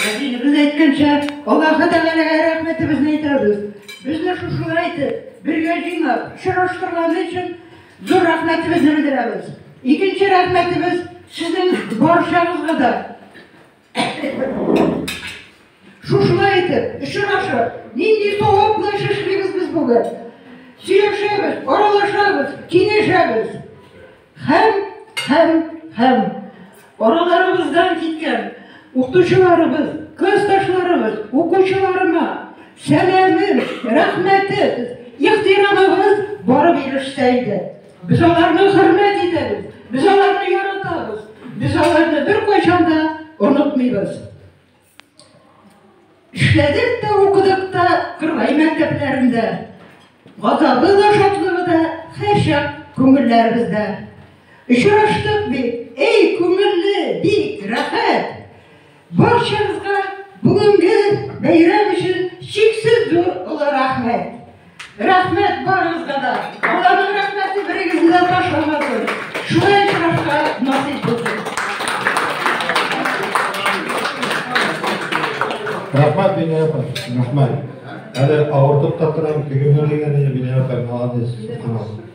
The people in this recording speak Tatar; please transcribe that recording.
Вәкилебез әйткәнчә, Аллаһы Тәгаләгә рәхмәтебезне әйтәбез. Безне шушылай итеп, бергә җыйнап, очраштырганы өчен зур рәхмәтебезне белдерәбез. Икенче рәхмәтебез сезнең барчагызга да. Шушылай итеп, очрашып, нинди саваплы эш эшлибез без бүген. Сөйләшәбез, аралашабыз, киңәшәбез. Һәм, һәм, һәм араларыбыздан киткән укытучыларыбыз, классташларыбыз, укучыларыма сәламем, рәхмәтебез, ихтирамыбыз барып ирешсә иде. Без аларны хөрмәт итәбез, без аларны яратабыз, без аларны беркайчан да онытмыйбыз. Эшләдек тә, укыдык та Кырлай мәктәпләрендә. Газабы да, шатлыгы да һәрчак күңелләребездә. Очраштык бит, эй, күңелле, бик рәхәт. Барчагызга бүгенге бәйрәм өчен чиксез зур олы рәхмәт. Рәхмәт барыгызга да. Алланың рәхмәте берегезне дә ташламасын. Шулай очрашырга насыйп булсын. Рәхмәт, Биния апа, рәхмәт. Әле авыртып та торам, теге бу дигән иде, Биния апа, молодец, субханалла.